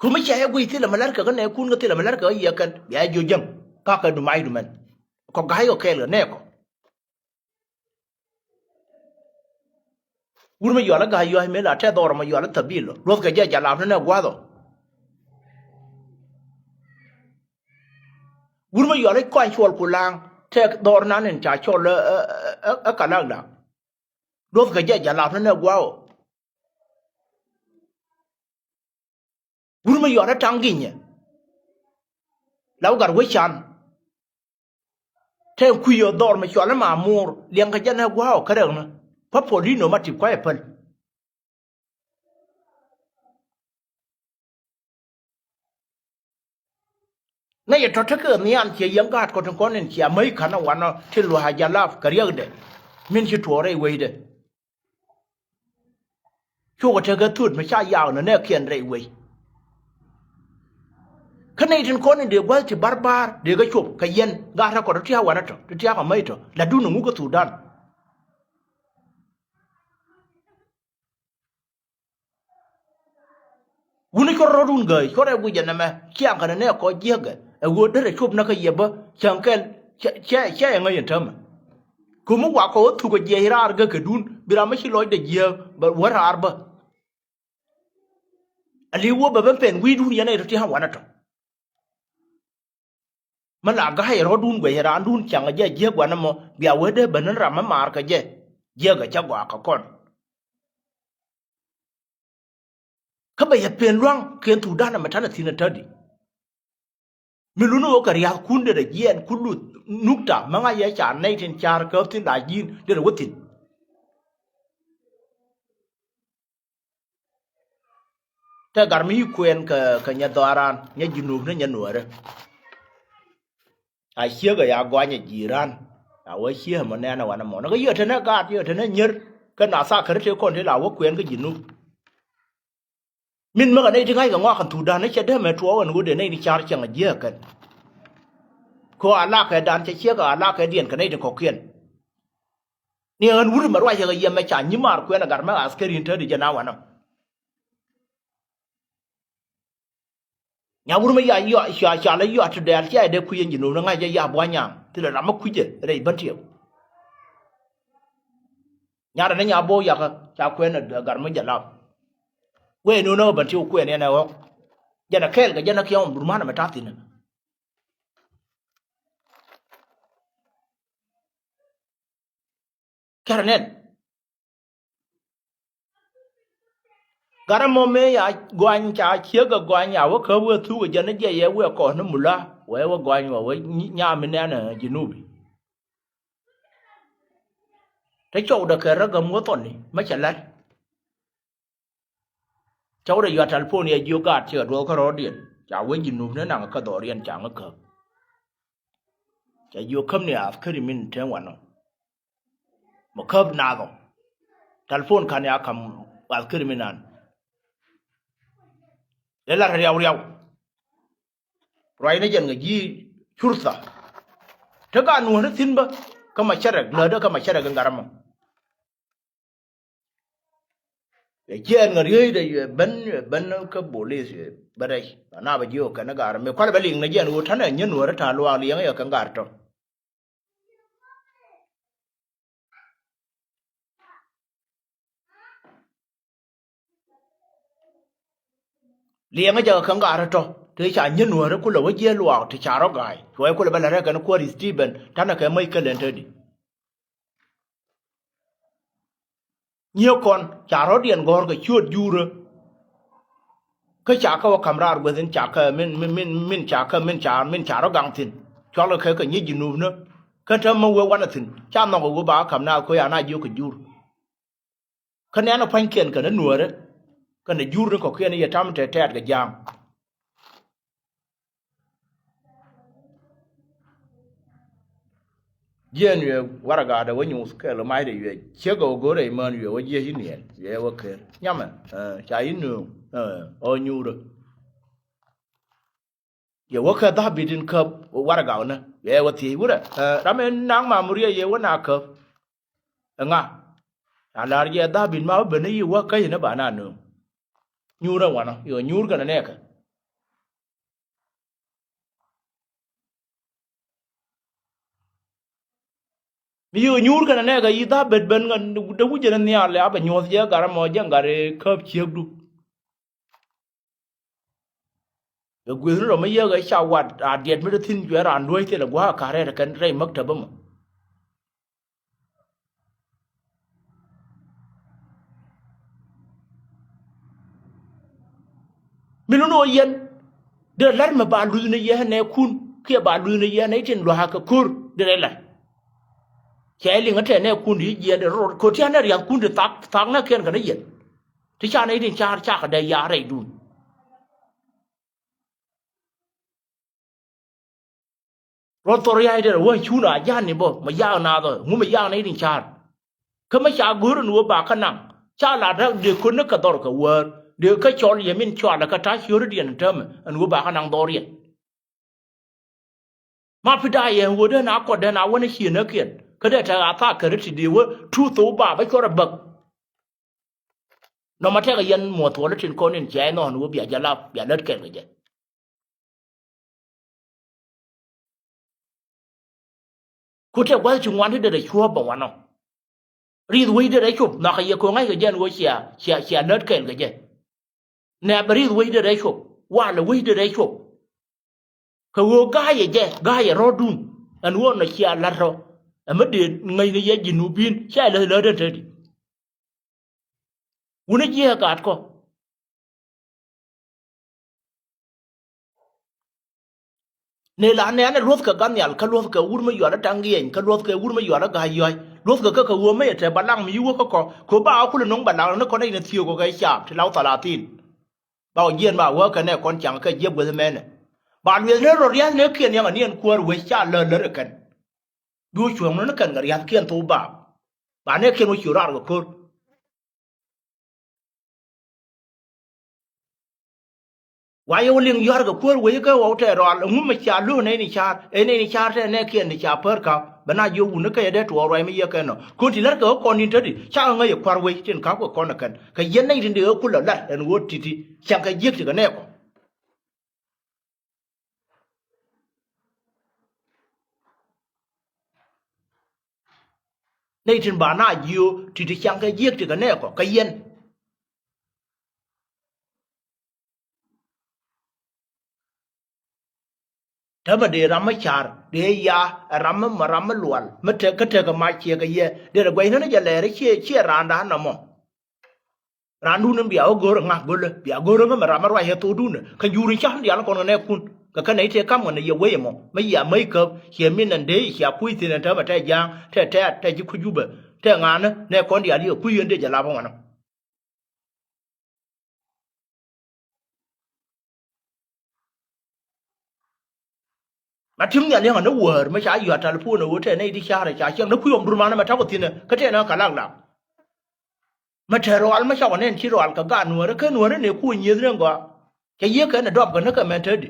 Kä mi cia yɛ guic thilɛ mi la̱rkɛ kä nɛɛkun kä thilɛ mi la̱rkɛ kä yiɛkɛn bia jiö jäŋ. Ka̱a̱kɛ du mac du mɛn kɔ ga̱a̱c kɔ kɛɛl kɛ nɛɛkɔ. Wur mi yual i̱ ga̱a̱c yua̱c mëë la tɛth ɣɔr mi yual i̱ thabil ɔ luɔ̱thkɛ jɛ jalap ni nɛ gua̱th ɔ. Wur mi yual i̱ kɔany cuɔl ku la̱a̱ŋ Tɛk dhɔr nan in ca cɔl ɛ, ɛ, ɛ, ɛ kalak la. Duɔth kɛ jɛ jalap ni nɛ gua̱a̱ ɔ. Wur mi yɔt ɛ taŋ ginyɛ. La wä gat wä can. Tɛn kui̱ ɔ dhɔr mi cɔal ni ma muur liɛŋ kɛ jɛn ɛ gua̱a̱ ɔ kärɛk ni. Pa pɔl i̱ nɔ ma tip kua̱c ɛ päl. Ŋäc ɛ tɔ̱ tekɛ nhian ciɛ yɛn gaat kɔn tin kɔn in cia mäc ka̱n ɛ wanɔ ti lua̱a̱ jalap kɛ riɛkdɛ. Min ci tuɔɔk rɛy wecdɛ. Cukɛ tekɛ thuut mi ca yaak nɔ nɛɛkiɛn rɛy wec. Kä nɛy tin kɔn in dee gua̱th ti barbar dee kɛ cop kɛ yɛn gaat rɛ kɔn ti tia̱a̱ wanɛ tɔ ti tia̱a̱ kɛ mäc tɔ la dun ɛ ŋuk kä Thudan. Wuni cuɔr rɔ̱dun gääc cuɔr ɛ guic ɛ nɛmɛ ciaŋ kɛn ɛ nɛ kɔ jiäkɛ ɛ ɣöö derɛ cop näkä yɛ bä cäŋ kɛl. Cɛ cɛ cɛ ɛ ŋäc ɛn täämɛ. Kömi wakɔ ɣä thuk ɛ jiɛc raar gäkɛ dun bi ram mi ci lɔcdɛ jiääk bɛ wä raar bä. Ɛ li̱w wä bɛ ben pɛn wi̱i̱dun yɛn ɛ rɔ ti ha̱a̱ŋ wanɛ tɔ. Mi la ga̱a̱c rɔ̱dun guɛc raandun caŋ jɛ jiäk gua̱n ɛmɔ bia wee dee ben ni ram mi maar kɛ jɛ jiäk ɛ cä gɔaa kɛ kɔn. Kä bɛ yɛ pen lua̱ŋ ken Thudan ɛmɛ ta̱nɛ thi̱n ɛ tädi. Mi luni ɣöö kɛ ria̱thkun derɛ jiɛɛn ku luth nukta mi ŋa̱c yɛ ca nɛy tin ca̱r käp thi̱n la ji̱n derɛ wä thi̱n. Tɛ gar mi yi kuɛn kɛ kɛ nyɛ dhɔaran nyɛ Junub ni nyɛ nuäärä. A ciek a ya gɔany a ji̱ ran. A wä ciek mɔ nɛn a wanɛ mɔ ni kä yɛ tɛnɛ gaat yɛ tɛnɛ nyier. Kä na tha käri tëë kɔn tëë la wä kuɛn kä Junub. Min mäk a nɛy ti ŋa̱ckɛ ŋɔak kɛn Thudan ni cɛ dee mɛ tuɔɔk ɛn ɣöö dee nɛy ni car cäŋ a jiek kɛn. Kɛ ɣöö a lakɛ dan cɛ ciek a lakɛ diɛn kɛ nɛy ti kɔ̱kiɛn. Ni ɣän wut mɛ ruacɛ kɛ yɛmɛ ca nyimaar kuɛn a gat mɛ askeri in te di jɛ na wanɔ. Nya wut mɛ ya yɔ ca ca lɛ yɔ ti dɛɛl cia dee kui̱ in ji̱ no̱o̱m ni ŋa̱c jɛ ya bua̱ nyaŋ thilɛ ram mɛ kui̱cɛ rɛy bän tiɛw. Nyarɛ ni nya bo̱o̱ yakä ca kuɛn a gat mɛ jɛ lap. Wee no̱o̱m ni ɣä bän tiɛw kuɛn yɛn ɛ ɣɔ̱k. Jɛn ɛ kɛɛl kɛ jɛn ɛ kiɛŋ rum rum hanɛ mɛ ta̱thi̱n. Kɛrɛ nɛn. Gat ɛmɔ mëë ya gɔany ca ciek ɛ gɔany ya wä käp wee thuk ɛ jɛn ni jiɛc yɛ wee kɔn ni mula wee wä gɔany wä wee nyam mi nɛn ɛ Junubi. Te cɔwdɛ kɛ rä gäm wä thɔni mɛ cɛ la̱t. Cä wä rɛ yua talpon yɛ jiök gaat cɛ duɔth kä rɔɔdiɛn ca wee Junub ni naŋ kä dhɔriɛn ca ŋä käp. Ca jiök käp ni askeri min te wanɔ. Mɛ käp nathɔ talpon kan ya kam askeri min an. Lɛ lat riaw riaw. Ruacni jɛn ŋä ji̱ curtha. Te gaat nuɔ̱ɔ̱ri thi̱n bä kä ma cärɛ gläätdä kä ma cärɛ gɛ gat ɛmɔ. Ɛ jiɛɛn ŋä riey dɛ yɛ ben yɛ ben kä bolis yɛ ben rɛy. Ana bɛ jiök kɛn gat mi kual bɛ liŋ ni jɛn ɣöö ta̱nɛ nyɛ nuɔ̱ɔ̱ri ta̱a̱ luaak liɛŋ yɛ kɛn gat tɔ. Liɛŋä jɛ kɛ kä ŋa̱r tɔ te ca nyɛ nuäärä kulɛ wä jiɛ luaak te ca rɔ ga̱a̱c cuɔ̱c kulɛ bä lɛ rɛk kɛn kuäär Stephen ta̱nɛ kɛ mäc kälɛn te di. Nyiee kɔn ca rɔ̱diɛn gɔ̱r kɛ ciöt juurä. Kä ca kä wä ka̱m raar guäth in ca kä min min min min ca kä min ca min ca rɔ gaŋ thi̱n. Cualkɛ kɛ kɛ nyiec Junubnä kä te mä wee wanɛ thi̱n ca nhɔk ɛ wee ba kä ka̱m na koc ana jiök kɛ jur. Kä nɛn ɛ pua̱nykiɛn kɛnɛ nuäärä kɛnɛ jur ni kɔ̱kiɛn yɛ tam tɛtɛɛt kɛ ja̱a̱ŋ. Jiɛn wiɛ waragaatdɛ wä nyuuth kɛɛl ɔ macdɛ wiɛ ciek ɔ go̱rɛ imään wiɛ wä jiɛc i̱ niɛɛl wiɛ wä ker nyamɛ. Ca i̱ nööŋ ɔ nyuurä. Yɛ wä kɛ dhabit in käp waragaknä wiɛ wä thiec wurɛ ram in naŋ mamuriɛ yɛ wä na käp. Ɛŋa ca la̱r jɛ dhabit ma wä ben i̱ yi wä käc in i̱ ba na nööŋ. Nyuurä wanɔ yɛ nyuur kɛnɛ nɛɛkɛ. Mi yio̱k nyuur kɛnɛ nɛɛkɛ yi dhabit ben ŋä dee wi̱cɛ ni nhial a bɛ nyuɔ̱th jɛ gat ɛmɔ jɛ gat i̱ käp ciekdu. Bɛ gueth ni rɔ mi yek ɛ ca wat a diɛt mi te thi̱n cuɛ raan duäc thilɛ gua̱a̱k a ka̱r rɛɛt ɛ kɛn rɛy mäk täp ɛmɔ. Mi lun ɣöö yɛn derɛ la̱t mi ba luth ni yɛ nɛɛkun kiɛ ba luth ni yɛ nɛy tin lua̱a̱k kɛ ko̱r derɛ la̱t. Cɛ liŋ ɛ tɛ nɛɛkun di jiɛɛn derɛ rot ko̱r tian nɛ ria̱thkun ti thak thak nɛ kiɛn kɛ ni yɛn. Ti ca nɛy tin ca̱a̱r cakɛ dee yaar rɛydun. Ruɔth thor ya̱c derɛ wä cun a ja̱a̱n ni bä mɛ ya̱a̱k naath ɔ ŋu mɛ ya̱a̱k nɛy tin ca̱a̱r. Kä mɛ ca go̱o̱r ɛn ɣöö ba kä naŋ ca la dak dee ko̱n ni kɛ dhɔr kɛ wäär dee kä cɔl yɛ min cɔalɛ kä ta̱ ciööridiɛn ɛn täämɛ ɛn ɣöö ba kä naŋ dhɔriɛn. Ma pi da̱a̱ yɛ ɛn ɣöö dee na kɔt dee na wä ni ciënäkiɛn kä dee tɛk a thaak käri ti dee wä tuut thok ba bä cuɔr ɛ bäk. Nɔmɔ tɛkɛ yɛn muɔth thuɔl itin kɔn in cia inɔn wä bia jɛ lap bia lät kɛl kɛ jɛ. Ku tɛ gua̱th ti ŋuan ti derɛ cuɔ̱ɔ̱p bɛ wanɔ. Ri̱th wec derɛ cop nhɔakɛ yɛ ko̱ ŋa̱ckɛ jɛ ɛn ɣöö cia cia cia lät kɛl kɛ jɛ. Nɛ bɛ ri̱th wec derɛ cop walɛ wec derɛ cop. Kɛ ɣöö ga̱a̱cɛ jɛ ga̱a̱cɛ rɔ̱dun ɛn ɣöö nɔ cia la̱t rɔ. Ɛmɛ dee ŋäcni yɛ ji̱ nubin cia läth lätdän te di. Wuni jiɛɛk gat kɔ. Ni la nɛɛnɛ luɔ̱thkɛ gat nhial kä luɔ̱thkɛ wur mi yual ɛ taŋ giɛny kä luɔ̱thkɛ wur mi yual ɛ ga̱a̱c yɔ̱a̱c luɔ̱thkɛ kä kɛ ɣöö mi yɛ te balaŋ mi yi wä kä kɔ kɛ ɣöö ba ɣä kulɛ no̱ŋ balaŋ ni kɔn nɛy ni thiöök kɛ kɛ caap ti law thalathin. Ba wä jiɛɛn ba wä kɛn ɛ kɔn caŋ kɛ jiɛp gueth mɛnɛ. Ba lueth ni rɔ ria̱th ni kiɛn yaŋ ɛ ni ɛn kuäär wec ca lär lär ɛ kɛn. Bi wä cuɔ̱ɔ̱ŋ ni kɛn kɛ ria̱thkiɛn thok baap. Ba nɛɛkiɛn wä ci raar kɛ ko̱r. Wa yɛ wä liŋ yɔ̱a̱r kɛ kuäär wec kä ɣɔw tɛɛr rɔal ɛŋu mɛ ca lo̱o̱k nɛy ni ca̱a̱r ɛ nɛy ni ca̱a̱r tɛɛr nɛɛkiɛn ni ca pär ka̱p bɛ na jiök wun ni kä yɛ dee tuɔɔk ruac mi yɛ kɛn nɔ. Ko̱n ti lär kɛ ɣä kɔn in te di cakɛ ŋäc yɛ kua̱r wec tin ka̱p kɛ kɔn ɛ kɛn kɛ yɛn nɛy tin dee ɣä kulɛ lar ɛn ɣöö ti̱ti̱ cäŋ kɛ jiäk ti kɛ nɛɛkɔ. Nɛy tin ba na jiö ti ti caŋ kɛ jiäk ti kɛ nɛɛkɔ kɛ yɛn. Täämɛ dee ram mi ca̱r dee ya ɛ ram mi mɔ ram mi lual mi tek kä tek kɛ mac ciɛ kɛ yɛ dee rɛ guɛcnä ni jɛ lɛɛr ciɛ ciɛ raanda nɔmɔ. Randun in bia wä go̱r ŋa̱k go̱lä bia go̱r ŋä mɛ ram mɛ ruac yɛ thokdun kä jur in cam dial kɔn kɛ nɛɛkun kɛ kä nɛy tëë kam kɛ nɛ yɛ wec ɛmɔ mɛ yia mäc käp ciɛ min ɛn dee cia kuc thi̱n ɛn täämɛ tɛ ja̱a̱ŋ tɛ tɛ̈t tɛ ji̱ kuc jupɛ tɛ ŋa̱a̱nä nɛɛkɔn dial yɛ kuc yɛn dee jɛ lap ɛ ŋuanɔ. Ma ti̱m nhial yäŋä ni wäär mi ca yɔ̱a̱t talipon ɛ ɣöö tɛn nɛy ti ca̱rɛ ca ciɛŋ ni kui̱ ɣɔm durmanä mɛ ta̱kɔ thi̱nɛ kä tɛn ɛ kɛ lak lak. Mɛ te rɔal mi ca wä nɛn ci rɔal kɛ gaat nuäärä kä nuäärä ni kuɔ nyieth ni gɔaa. Cɛ yiëë kɛn ɛ dɔpkɛ ni kɛ mɛn te di.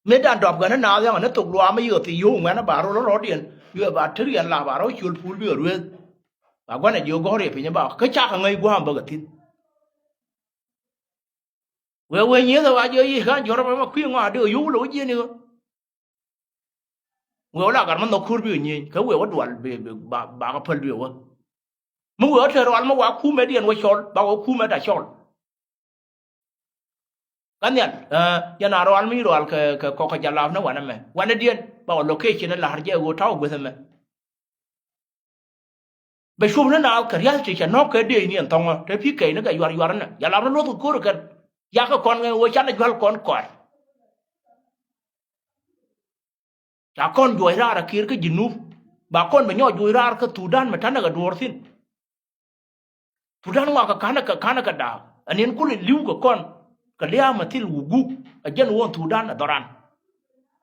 Mëë dan dɔpkɛ ni naath yäŋä ni thok luaam mi yiëë thil yio̱w ŋuɛ̈nä ba rol rɔ̱diɛn. Wiɛ ba te riɛn la ba rɔ ciöl pul bikɛ ruëëth. Ba gua̱n ɛ jiök gɔ̱r yɛ piny ɛ ba kä cakɛ ŋäc gua̱a̱m bäkɛ thi̱n. Wee wee nyieth ɛ wa jiɔ yic ka̱n jɔ̱rä bä ma kui̱ ŋɔaadi ɣä yio̱w lo̱k jiɛni ɣä. Wee wä la gat ma nhɔk ko̱r bi ɣä nyieny kä wee wä dual bi bi ba ba kä päl bi ɣä wä. Mi wee wä te rual ma wa kumɛ diɛn wä cɔl ba wä kumɛ da cɔl. Ka nhial ɛ yɛn a rual mi rual kɛ kɛ kɔk kɛ jalap ni wanɛ mɛ wanɛ diɛn ba wä location ɛ la̱r jɛ ɣöö ta̱wä gueth ɛmɛ. Bɛ cuɔp ni naath kɛ ria̱th ti cɛ nɔ̱k kɛ dee ni ɛn thɔŋä te pi̱i̱ kɛy ni kɛ yuar yuar ni ya lap ni luɔth kɛ ko̱r kɛn. Yakɛ kɔn ŋɛ ɣöö canɛ jual kɔn kɔaar. Ca kɔn juɔc raar a kiɛɛr kä Jinub ba kɔn bɛ nyɔɔc juɔc raar kä Thudan mɛ ta̱nɛ kɛ duɔɔr thi̱n. Thudan ŋɔakɛ ka̱nɛ kɛ ka̱nɛ kɛ da̱a̱k ɛ niɛn kulɛ li̱w kɛ kɔn kɛ lia̱a̱ mɛ thil wuguk ɛ jɛn wuɔ̱n Thudan ɛ dhɔran.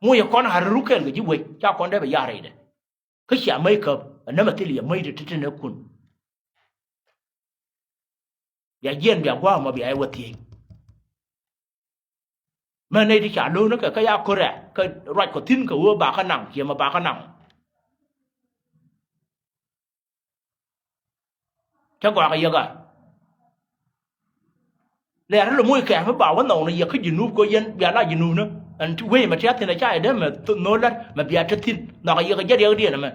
Muc ɛ kɔn a rɛru kɛɛl kɛ ji̱ wec ca kɔn dee bɛ ya̱r rɛydɛ. Kä cia mäc käp ɛ nämɛ thil yɛ mäc ti ti ti nɛ kun. Bia jiɛn bia gua̱a̱k mɔ bia yɛ wä thiec. Mɛ nɛy ti ca lo̱o̱n ni kɛ kä ya ko̱rɛ kä ruac kɔ thi̱n kɛ ɣöö ba kä naŋ ciɛ mɛ ba kä naŋ. Cä gɔaa kɛ yɛ gaa. Lɛɛr ri lɛ moc kɛɛk mi ba wä nhɔk ni yɛ kä Jinub kɛ yɛn bia la Jinub ni ɛn wec mɛ tiath thi̱n ɛ ca yɛ dee mɛ nhöö lät mɛ bia te thi̱n nhɔk kɛ yɛ kɛ jɛ riɛkdiɛn ɛmɛ.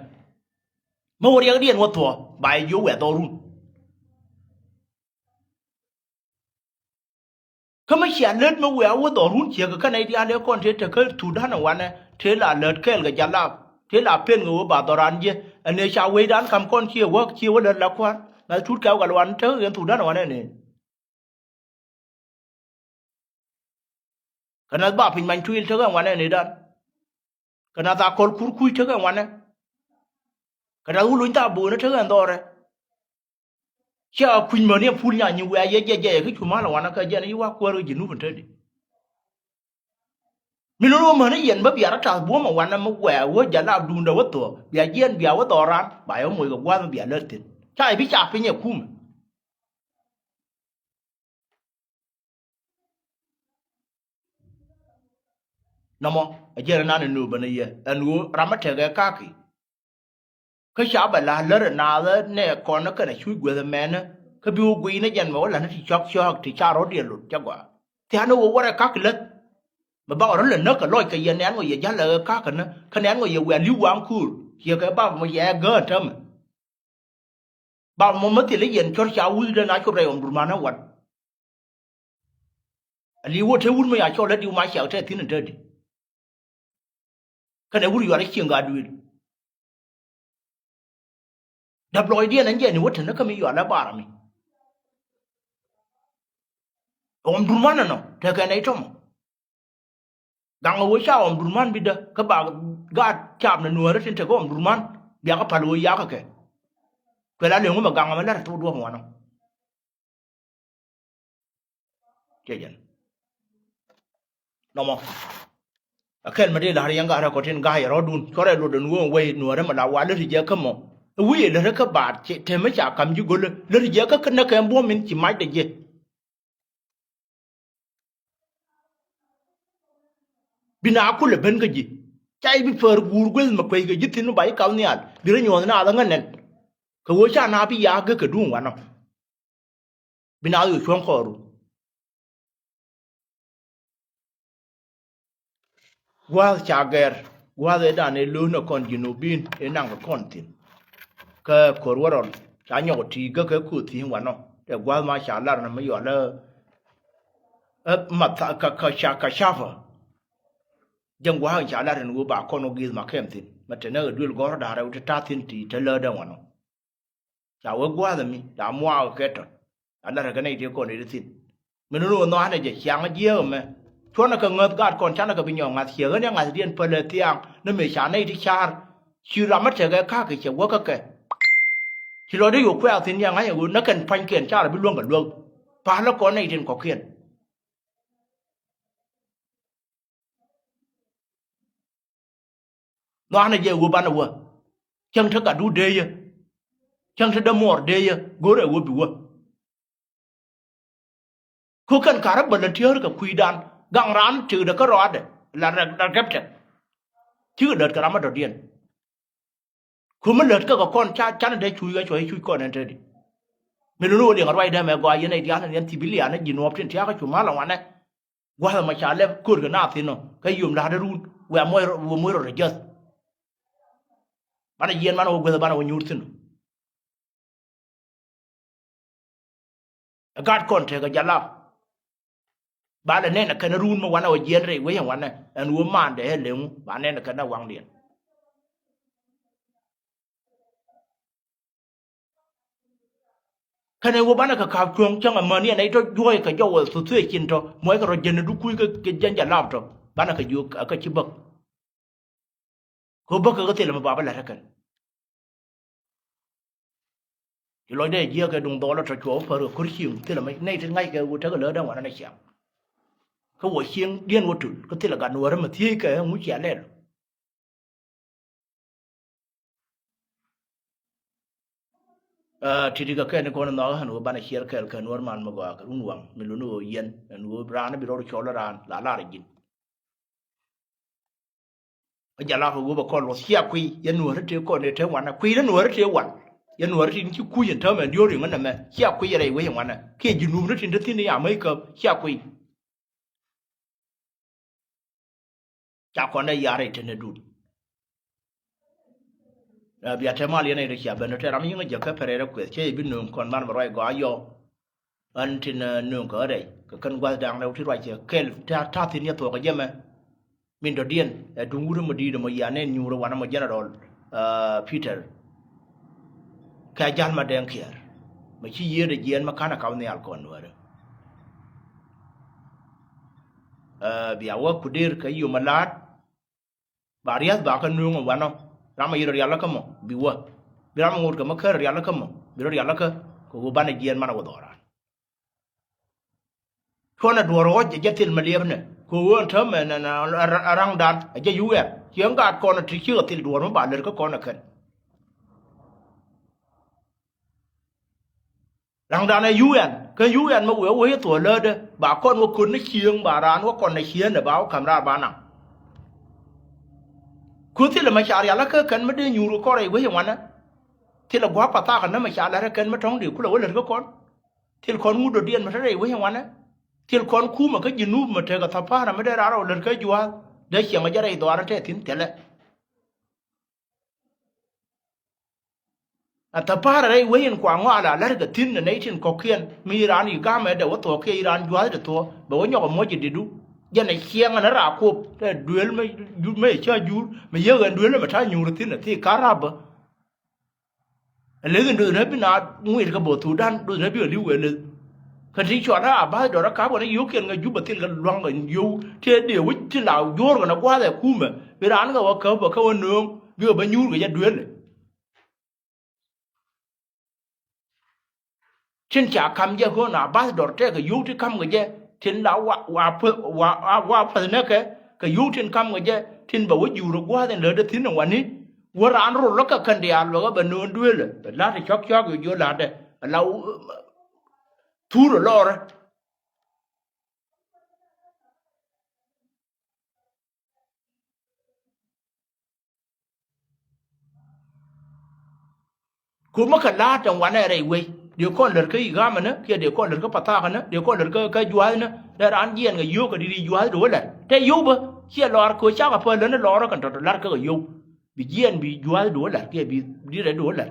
Mi wä riɛkdiɛn wä thuɔ̱ɔ̱ ba yɛ jiök wɛ̈th dhɔrun. Kä mi cia lät mi wëë a wä dhɔrun ciek kä nɛy diaal ëë kɔn tëë tekä Thudan ɛ wanɛ tëë la lät kɛɛl kɛ jalap tëë la pen kɛ wä ba dhɔran jiɛ. Ɛn ëë ca wecdan kam kɔn ciɛ wä ciɛ wä lät la kua̱r na tut kɛ wä kɛ luan tekä kɛ Thudan ɛ wanɛ neen. Kɛ nath ba piny many tuil tekɛ wanɛ ni dan. Kɛ nath a kɔl kur kuc tekɛ wanɛ. Kɛ nath wuluny tha bo̱o̱nä tekɛ dhɔrɛ. Cia kui̱ny mäni a pul nya nyi wia yɛ jɛ jɛ yɛ ki cu mal wanɛ kɛ jɛn yi wa kuäär kɛ Jinub in te di. Mi lun wä mäni yɛn bä bia rɔ tath buɔ̱mɛ wanɛ mi wia wä jalap duundɛ wä thuɔ̱ɔ̱ bia jiɛn bia wä dhɔran ba yɛ wä moc kɛ gua̱a̱th mi bia lät thi̱n ca yɛ bi ca piny ɛ kumɛ. Nɔmɔ a jiɛn nan in nööbä ni yɛ ɛn ɣöö ram mi tekɛ kaki. Kä ca bɛ la̱r lär ɛ naath ɛ nɛ kɔn ɛ kɛn a cuc gueth ɛ mɛnä kä bi wä guiy ni jɛn mɛ wä la̱t ni ti cɔk cɔɔk ti ca rɔ̱diɛn lot cɛ gɔaa. Thia̱n ni wä wä rɛ kaki läth. Mɛ bakɔ rɔ̱ lɛ näk kɛ lɔc kɛ yɛ nɛn ŋɔ yɛ ja̱l ɛ kakä ni kä nɛn ŋɔ yɛ wiaa li̱w waŋ köör ciɛ kɛ bap mɔ yɛ gään täämɛ. Bap mɔ mi thil i̱ yɛn cɔr ca wi̱i̱dä na cop rɛy ɣɔm durman ɛ wat. Ali̱ wä te wut mi ya cɔl ɛ diw ma ciak te thi̱n in te di. Kɛnɛ wut yual i̱ cieŋ gaa duëël. Dap lɔcdiɛn ɛn jɛ ni wä te ni kä mi yual ɛ bar mi. Ɣɔm durman ɛnɔ tekɛ nɛy tɔmɔ. Gaŋ ɛ wee ca ɣɔm durman bidä kä ba gaat caap ni nuäärä tin tekɛ ɣɔm durman biakä pal wee yakä kɛ. Kuɛ la leŋ wä mɛ gaŋ ɛ mɛ lät ɛ thok duɔ̱p ɛ wanɔ. Cɛ jɛn nɔmɔ. A kɛl mɛ dee la̱r yɛn gaat rɛ kɔ tin ga̱a̱c ɛ rɔ̱dun cuɔrɛ lot ɛn wee wee nuäärä mɛ la wa lät ɛ jɛ kä mɔ. Ɛ wi̱i̱ ɛ lät ɛ kä baat temɛ ca kam ji̱ go̱lä lät ɛ jɛ kä kä näk kɛ buɔ̱m min ci mac dɛ jɛ. Bi na kulɛ ben kä ji̱ ca i̱ bi pär guur gueth mɛ kuec kɛ ji̱ thi̱n mi ba i̱ kap nhial bi rɔ nyuɔ̱th naath aŋä nɛn. Kɛ ɣöö ca na bi yaak gek kɛ duŋ wanɔ. Bi naath ɣöö cuɔ̱ŋ kɔɔru. Gua̱a̱th ca gɛr gua̱a̱th ëëdan ëë lo̱o̱n ɛ kɔn Jinubin ëë naŋ kɛ kɔn thi̱n. Kä ko̱r wä rɔl ca nyɔk ɛ ti̱i̱ gäk kɛ ko̱o̱th thi̱n wanɔ tɛ gua̱a̱th ma ca lar ni mi yɔal ɛ ɛ math ka ca ka ca̱pä. Jɛn gua̱a̱th in ca lar in wee ba kɔn wä gi̱i̱th ma kɛm thi̱n mɛ te näk ɛ duël gɔ̱r da̱rɛ wä te ta̱a̱ thi̱n ti̱i̱ te läätdä wanɔ. Ca wee gua̱a̱th ɛmi ca muaak kɛ tɔ̱. Ca la̱t kɛ nɛy ti kɔn i̱ ti thi̱n. Min ni wä nhɔaanɛ jɛ ciaŋ jiääk ɛmɛ. Cuɔnɛ kɛ ŋäth gaat kɔn canɛ kɛ bi nyɔk ŋa̱th ciɛ ɣän ya ŋa̱thdiɛn pälɛ thiaŋ ni mëë ca nɛy ti ca̱a̱r. Ci ram mi tekɛ ka̱a̱k kɛ cɛ wäkä kɛ. Ci lɔcdä yo̱o̱k kuɛ̈ɛ̈k thi̱n ya ŋa̱c ɛ ɣöö näk kɛn pa̱nykiɛn ca rɔ bi luäŋ kɛ luäk. Pa̱a̱lä kɔn nɛy tin kɔ̱kiɛn. Nhɔaanɛ jɛ wä banɛ wä. Cäŋ te gatdu dee yɛ. Cäŋ te dämuɔɔr dee yɛ go̱rɛ wä bi wä. Ku kɛn karä bä lät tiäär kɛ kui̱dan gaŋ raan tëkdɛ kä rɔaadɛ la rɛk la rɛp tɛk. Cikɛ lät kɛ ram mi dɔ̱diɛn. Ku mi lät kä kɛ kɔn ca canɛ dee cuc ɣä cuɔ̱c cuc kɔn ɛn te di. Mi luni wä liɛŋ ruacdɛ mɛ gɔaa yɛn ɛ diaal ɛn yɛn thi̱bi liaanä ji̱ nuɔɔp tin tiakä cu mal ɛ wanɛ. Gua̱th ɛmɔ ca lɛp ko̱r kɛ naath thi̱n ɔ kä yom la̱t run wɛ moc rɔ wɛ moc rɔ rɛ jäth. Banɛ yiɛn banɛ wä gueth banɛ wä nyuur thi̱n ɔ. Ɛ gat kɔn tekɛ jalap. Ba lɛ nɛn ɛ kɛn run mi wanɛ wä jiɛn rɛy wec ɛn wanɛ ɛn wä mandɛ ɛ leŋu ba nɛn ɛ kɛn ɛ waŋdiɛn. Kɛnɛ wä banɛ kɛ ka̱p cuɔ̱ŋ cäŋ amäni ɛn ɛ tɔ juɔ̱ɔ̱c kɛ jɔwɛ thothuecin tɔ muɔckɛ rɔ jɛn ɛ dukuc kɛ jɛn jɛ lap tɔ banɛ kɛ jiök kä ci bäk. Kɛ bäk kɛ kɛ thilɛ mi bapä la̱t ɛ kɛn. Ci lɔcdɛ jiäk kɛ duŋ dhɔl ɛ tɔ cuɔ wä pär kɛ ko̱r cieŋ thilɛ mi nɛy ti ŋa̱ckɛ wä tekɛ läätdä wanɛ nɛ ciaŋ. Kä wä cieŋ diɛn wä tul kä thilɛ gat nuäärä mi thiec kɛ ŋuc cia lɛl. Aa, ti̱ti̱ kɛ kɛn kɔn nhɔk ɛn ɣöö banɛ ciɛr kɛɛl kɛ nuɔ̱ɔ̱r man mi gɔaa kɛ run waŋ mi luni ɣöö yɛn ɛn ɣöö raan bi rɔɔd cɔl raan la lar ji̱n. Ɛ jalap ɛ ɣöö bɛ kɔn luɔth cia kuiy yɛn nuɔ̱ɔ̱ri tëë kɔn ëë te wanɛ kuiy ni nuɔ̱ɔ̱ri tëë wal. Yɛn nuɔ̱ɔ̱ri tin ci kuc ɛn täämɛ ɛn diöör riŋä nɛmɛ cia kuiy ɛ rɛy wec ɛn wanɛ kiɛ ji̱ nuum ni tin te thi̱n i̱ amäc käp cia kuiy. Ca kɔn dee yar i̱ te nɛ dun. Ɛ bia te mal yɛn i̱ te cia ben te ram yiŋ jɛ kä pɛrɛ rɛ kueth cɛ i̱ bi nööŋ kɔn man bɛ ruac gɔaa yɔ. Ɣän tin nööŋ kä rɛy Kɛ kɛn gua̱th da̱a̱ŋ rɛw ti ruac cɛ kɛl ta̱a̱ thi̱n yɛ thuɔ̱k ɛ jɛ mɛ. Min dɔ̱diɛn ɛ duŋ wut ɛmɔ di̱i̱t ɛmɔ yian ɛn nyuur ɛ wanɛ mɔ General Peter. Kɛ a jal ma dɛŋ kiɛɛr mɛ ci yiëëdɛ jiɛɛn mɛ ka̱n ɛ kap nhial kɔn Nuäärä. Bia wä ku der kɛ yom a la̱a̱t. Ba riath ba kä nuŋ wanɔ. Ram a yirɛ rial kä mɔ bi wä. Bi ram a ŋot kɛ mɛ kär rial kä mɔ bi rɔ rial kä kɛ wä banɛ jiɛn manɛ wä dhɔran. Cuɔnɛ duɔr ɣɔc jɛ thil mɛ liɛpnɛ kɛ wä täämɛ nɛ raŋdan a jɛ yuɛr. Ciɛ ŋaat kɔn a ti cikɛ thil duɔr mɛ ba lär kä kɔn a kɛn. Raŋdan ɛ U N kä U N mɛ wee wee thuɔ̱ɔ̱ läätdä ba kɔn wä kön ni cieŋ ba raan wä kɔn ni cieŋdɛ ba wä ka̱m raar ba naŋ. Ku thilɛ mɛ ca rial kä kɛn mi dee nyuur kɛ kɔn rɛy wec in wanɛ. Thilɛ gua̱a̱p pathak kä nä mɛ ca la̱t kä kɛn mi tɔ̱ŋ dee kulɛ wä lät kä kɔn. Thil kɔn ŋut dɔ̱diɛn mɛ te rɛy wec in wanɛ. Thil kɔn kumɛ kä Jinub mɛ tekɛ thapa̱a̱r mɛ dee raar wä lät kä jua̱a̱th dee ciɛŋ jɛ rɛy dhɔaar in te thi̱n thilɛ. A thapa̱a̱r rɛy wec in kua ŋɔak la la̱rkɛ thi̱n ɛ nɛy tin kɔ̱kiɛn mi raan i̱ ga̱a̱mɛ dee wä thuɔ̱k kiɛ i̱ raan jua̱a̱th dee thuɔ̱k bɛ wä nyɔk ɛ muɔ̱c i̱ di̱t du. Jɛn ɛ ciɛŋ ɛn ɛ raa kop tɛ duel mɛ mɛ cä jur mɛ yek ɛn duel mɛ ta̱ nyuur thi̱n ɛ thik ka̱r rapä. Ɛ leth in duth nä bi na ŋui̱t kɛ bo̱th Thudan duth nä bi ɛ li̱w ɛ leth. Kä ti cɔal a ba̱th dɔr ɛ ka̱p kɛn ɛ yio̱o̱kiɛn kɛ Jubɛ thil kɛ lua̱ŋ kɛ yio̱w tëë dee wec ti la juɔ̱ɔ̱r kɛn ɛ gua̱a̱th ɛ kumɛ bi raan kɛ wä käp ɛ kä wä nööŋ bi ɛ bä nyuur kɛ jɛ duel. Tin ca ka̱m jɛ ɣöö na bath dɔr tɛk kɛ yio̱w ti ka̱m kɛ jɛ tin la wa wa wa wa path nɛ kɛ kɛ yio̱w tin ka̱m kɛ jɛ tin bɛ wä juur ɛ gua̱a̱th in lätdɛ thi̱n in wani. Wä raan rol lä kɛ kɛn diaal bɛ ɣä bɛ nöön duëëlä bɛ la̱t ɛ cɔk cɔk yɛ jiö la̱tdɛ ɛ la thur ɛ lɔrä. Kumä kɛ la̱a̱t ɛn wanɛ rɛy wec dee kɔn lär kä i̱ ga̱a̱mänä kiɛ dee kɔn lär kä pathaakanä dee kɔn lär kä kä jua̱a̱thnä. Dee raan jiɛɛn kɛ yio̱o̱k kɛ di̱t i̱ jua̱a̱th dee wä lär te yio̱o̱k bä ciɛ lɔaar kɛ ɣöö cakɛ päl län ni lɔɔrä kɛn tɔ̱tɔ̱ la̱r kä kɛ yio̱o̱k. Bi jiɛɛn bi jua̱a̱th dee wä lär kiɛ bi di̱t rɛy dee wä lär.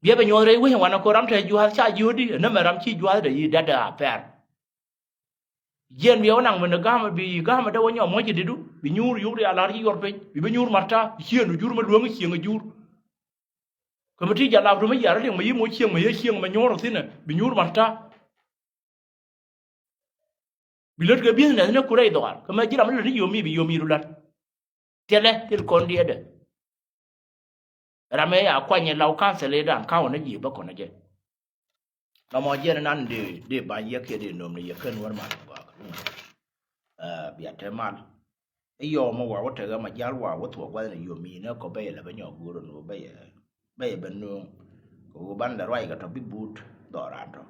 Biɛ bɛ nyuɔ̱th rɛy wec ɛn wanɛ kɛ ɣöö ram te jua̱a̱th ca jiöödi ɛn näämɛ ram ci jua̱a̱th dee i̱ dätdɛ a pɛr. Jiɛn bi yɛ wä naŋ mi ni ga̱a̱mä bi ga̱a̱mä dee wä nyɔk muɔ̱c i̱ di̱t du bi nyuur yuk ri a la̱r ci yuɔr piny bi bi nyuur ma̱r ta̱a̱ bi cieŋ du jur mi luäŋ cieŋ jur. Kɛ mi ti jɛ lap du mi yar liŋ mi yi muɔ̱c cieŋ mi yee cieŋ mi nyuur thi̱n ɛ bi nyuur ma̱r ta̱a̱. Bi lät kɛ business ni ku rɛy dhɔaar kɛ mɛ ji̱ ram ni lät ni yomi bi yomi du la̱t. Thilɛ thil kɔn diɛɛdɛ. Ram ëë ya kuany ɛ law council ëë dan ka̱wä ni ji̱ bä kɔn ɛ jɛ. Ram ɔ jiɛn inan dee dee ba̱ny yɛ kiɛ dee nöm ni yɛ ken wär mal gɔak. Ɛ bia te mal. I̱ yɔw mɔ wa wä tekɛ ma jial wa wä thuɔk gua̱th ni yomi ni kɔ bɛyɛ lɛ bä nyɔk go̱o̱r ni wä bɛyɛ bɛyɛ bä nööŋ. Kɛ wä ban lɛ ruac kɛ tɔ bi but dhɔran tɔ.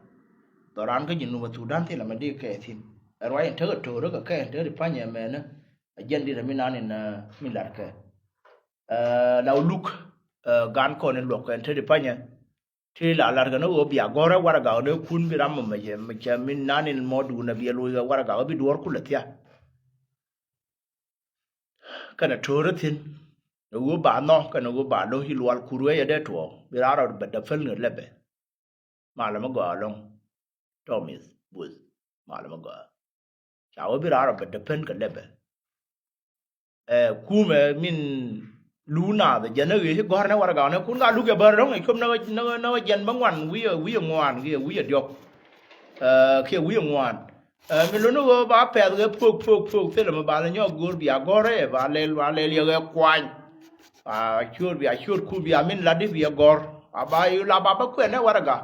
Dhɔran kä ji̱ nupä Thudan thilɛ mɛ dee kɛ thi̱n. Ɛ ruac in tekɛ to̱o̱rä kɛ kɛ in tekɛ ri pa̱nyɛ mɛnä. Ɛ jiɛn dit ɛ mi nan in mi la̱rkɛ. Ɛ la wä luk ɛ gan kɔn in luɔk kɛ in tekɛ ri pa̱nyɛ. Ti la la̱rkɛ ni ɣöö bia gɔ̱rɛ warɛgak ni kun bi ram mɛ mɛ cɛ mi nan in mɔ duun ɛ biɛ loc kɛ warɛgak bi duɔ̱ɔ̱r kulɛ thia. Kɛnɛ to̱o̱rä thi̱n ɛ ɣöö ba nhɔk kɛnɛ ɣöö ba lo̱c i̱ lual kur wee yɛ dee tuɔɔk bi raar rɔ bɛ däpäl ni lɛpɛ. Malɛ mi gɔaa ɛlɔ̱ŋ. Tɔmith buth malɛ mi gɔaa. Ca wee bi raar ɔ bɛ däpän kɛ lɛpɛ. Ɛ kumɛ min luuc naath ɛ jɛn ni ɣëë ci gɔ̱r ni warɛgak ni kun ka luk yɛ bär ro̱ŋ ɛ cop ni wä jɛn bä ŋuan wi̱i̱ wi̱i̱ ŋuan kiɛ wi̱i̱ diɔ̱k. Ɛ kiɛ wi̱i̱ ŋuan. Ɛ mi luni ɣöö ba pɛth ɣɛ puɔk puɔk puɔk thilɛ mi ba lɛ nyɔk go̱o̱r bia gɔ̱r ɛ ba lɛl ba lɛl yɛ ɣɛ kuany. Ba ciöt bia ciöt ku bia min latdi bia gɔ̱r a ba yi la ba bä kuɛn ɛ warɛga.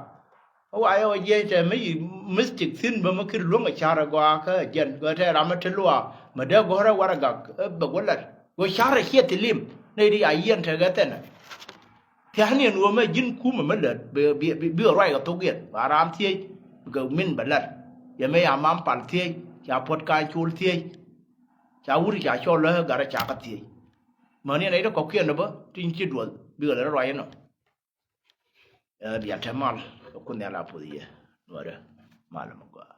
Ɛ wa yɛ wä jiɛc tɛ mi yi mistik thi̱n bä mi kir luäŋ ɛ car ɛ gɔaa kä ɛ jiɛn gɔaa tɛ ram mi te luaak mi dee gɔ̱r ɛ warɛga ɛ bɛ guɔ lat gɔaa car ɛ ciɛ thilim nɛy di a yiɛn tɛ ɣɛ thɛnɛ. Thia̱kniɛn ɣöö mɛ ji̱n kumɛ mi lät bi bi bi ruac kɛ thok yɛn ba raam thiec. Bikɛ min bɛ lät yɛ mɛ ya mam pal thiec ca puɔ̱t ka̱a̱c col thiec. Ca wut ca cɔl lä gat rɔ ca kä thiec. Mäni ɛn ɛ i̱ ti kɔ̱kiɛn ni bä tin ci duɔth bikɛ lät ruac inɔ. Ɛ bia te mal kɛ kun nhial a puɔth yɛ nuɔrɛ mal mi gɔaa.